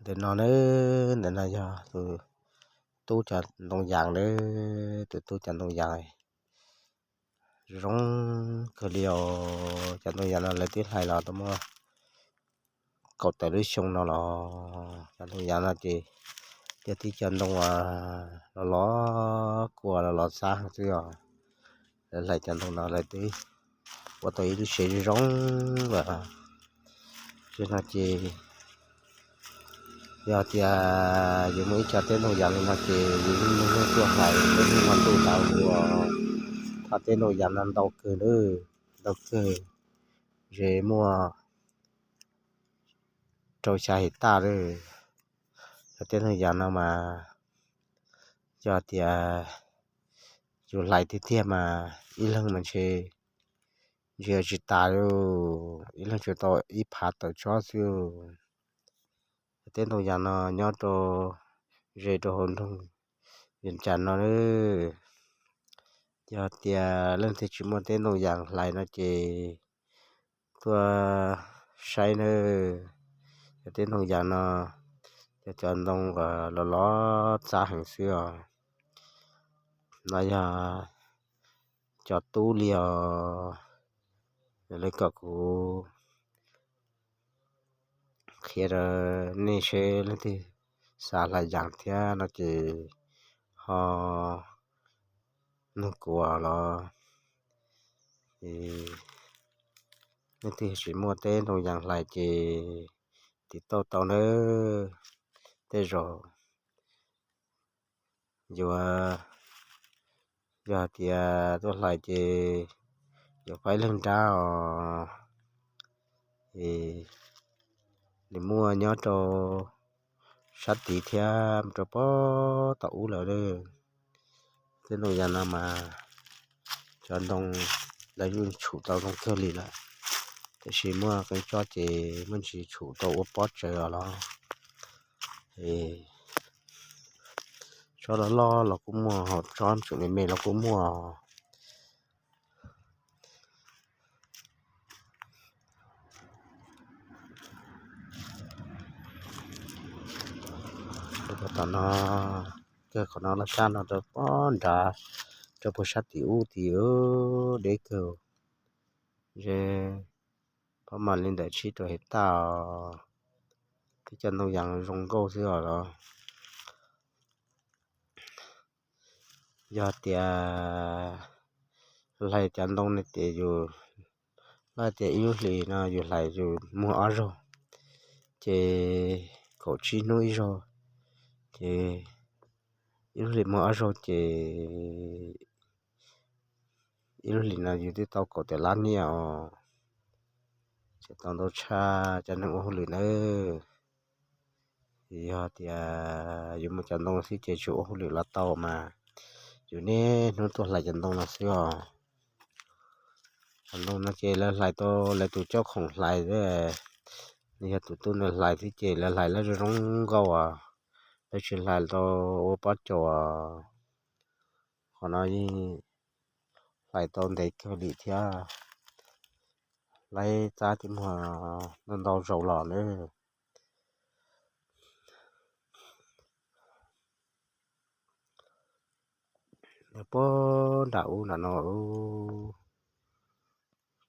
Ntawm no na, ntawm no yog tus tub cov ntoo yas na, tus tub cov ntoo yas zoo kawg li os. Cov ntoo yas no lawv twb hlais los tau muaj kaum tawm lub xyoo no los cov ntoo yas no ces yog tib cov ntoo uas los los kua los los txab heev xwb os. Lawv hlais cov ntoo no lawv twb ua tau ib lub tsev zoo zoo lawm. Tsev no ces yog tias yus muaj ib co teb ntoo yas li no ces yus yeej mus tuaj hlais teb ntoo no ntuj ntawd ua. Thaj teb ntoo yas no ntau kawg, ntau kawg, ze muaj rau xya his taj lawm. Cov teb ntoo yas no mas yog tias yus hlais tiag tiag mas ib leeg mas ntshe ntsia tsis tas li, ib leeg tsuas tau ib phav tawm tsob xwb. Cov teb ntoo yas no nyob rau, ze rau hauv nroog Vias Cas no. Yog tias leej twg tsis muaj teb ntoo yas hlais no ces tuaj saib nawb. Cov teb ntoo yas no yog cov ntoo uas los los txab heev xwb os. No yog cov tub li os, lawv kom kuv qhia rau nej seb leej twg xav hlais yas thiab no ces ho nug kuv los. Leej twg tsis muaj teb ntoo yas hlais ces tiv tauj tau nawb. Tej zaum yuav, yog tias tuaj hlais ces yuav pab ib leeg nrab os. Nws muaj nyob rau sab tid thiab mus rau pob tom ub lawm. Tej ntoo yas no mas cov ntoo lawv yeej tshum tau zoo kawg li lawm, tiam sis muaj qee tsob ces muaj ntsis tshum tau ua pob tsaws os los. Tsob loj loj los kuj muaj, ho tsob tseem me me los kuj muaj. Tom no, kawg qhov no laj sab no rau pob nrad, rau puag sab tim ub tid deb kawg. Ze pob mam li ntawm tsib rau his taj, twb cov ntoo yas zoo nkauj xwb os los. Yog tias hlais cov ntoo no ces yus, lawv tias ib lub hlis no yus hlais yus muag ob zaug, ces kaum tsib hnub ib zaug, ces ib lub hlis muag ob zaug ces ib lub hlis no yus twb tau kaum tawm lab niaj os. Tseem tau ntau tshaj cov neeg ua hauj lwm nawb. Yog tias yus muaj cov ntoo xwb ces tsis ua hauj lwm los tau mas, yus niaj hnub tuaj hlais cov ntoo no xwb os. Cov ntoo no ces lawv hlais tau lawv tus coj khoom hlais, nws yog tus tub ntawd hlais xwb ces lawv hlais lawv zoo zoo nkauj os, lawv tsis hlais tau ua pob caus os. Qhov no yeej hlais tau ntev kawg li thiab, laib txab tib muag ntau ntau zaus los nawb. Puag nram ub nram no,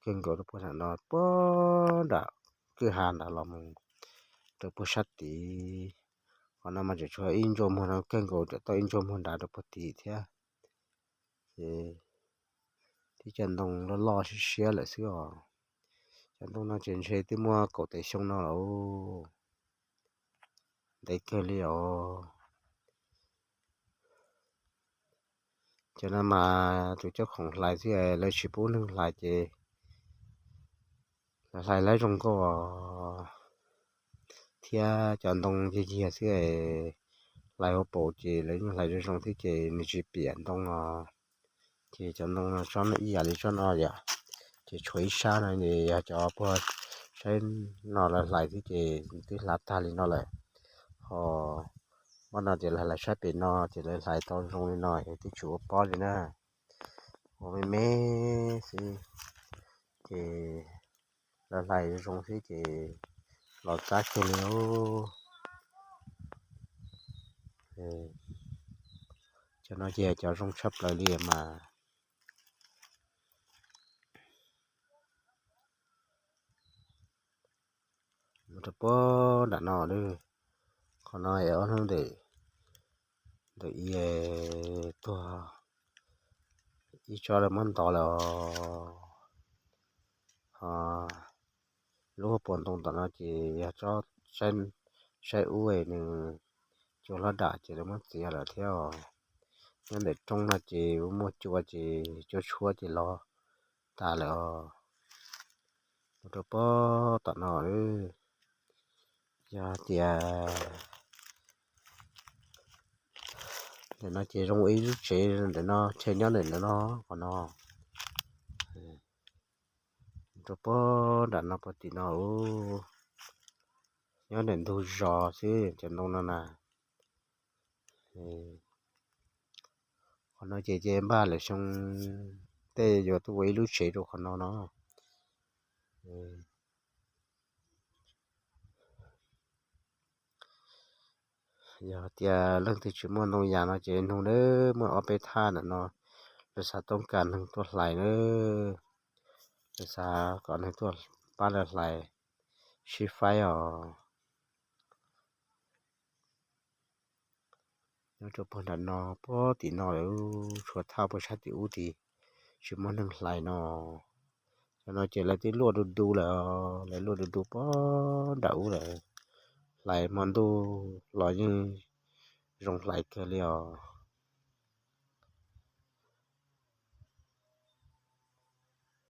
kawg nkaus rau puag nram no, puag nram kwj ha nram los mus rau puag sab tid. Qhov no mas tseem tshuav ib ntsuag muag no kawg nkaus, tseem tau ib ntsuag muag nrad rau puag tid thiab. Ces tib cov ntoo loj loj siab siab lawm xwb os. Cov ntoo no ces ntshe twb muaj kaum tawm xyoo no lawm, ntev kawg li os. Cov no mas tus coj khoom hlais xwb, lawv tsis pub neeg hlais ces lawv hlais lawv zoo nkauj thiab cov ntoo yig yig xwb, hlais ua paum ces lawv yeej hlais zoo zoo thiab ces nws tsis piam ntoo os. Ces cov ntoo no tsob no ib yam li tsob no yom, ces tshuav ib sab no ces yog cov puag saib no lawv hlais xwb ces twb hlav tag li no lawm. Ho muab no ces lawv hlais sab pem no ces lawv hlais tau zoo li no es twb tsis ua pob li na, ua me me xwb. Ces lawv hlais zoo xwb ces los txab kiag li lauj. Cov no ces cov zoo tshaj plaws li mas. Mus rau puag nram no lawm. Qhov no es ob hnub ntawm ntawm i tuag ib tsob lawv muab ntov lawm os. Ho lub puas ntoo tom no ces yog tsob saib ub nws cua hlob dam ces lawv muab txiav lawm thiab os. Nyob ntawm roob no ces muaj cua ces cua tshuab ces los tas lawm os. Mus rau puag tom no lawm. Yog tias ntawm no ces zoo ib lub tsev ntawm no, tsev nyob ntawm no qhov no. Rau puag nram no puag tim no, nyob ntawm ntug zos xwb cov ntoo no na. Qhov no ces ces npaj lawm xyoo tej yuav tuaj ua ib lub tsev rau qhov no no. Yog tias leej twg tsis muaj ntoo yas no ces nug nawb, muaj ob peb thaj ntawm no, lawv xav toob kas neeg tuaj hlais nawb, lawv xav kom neeg tuaj pab lawv hlais sib faib os. Nyob rau puag nram no, puag tim no lawm, tshuav thaj puag sab tim ub tid, tsis muaj neeg hlais no. Cov no ces lawv twb luaj du du lawm, lawv luaj du du puag nram ub lawm. Hlais hmo ntuj los yeej zoo hlais kawg li os.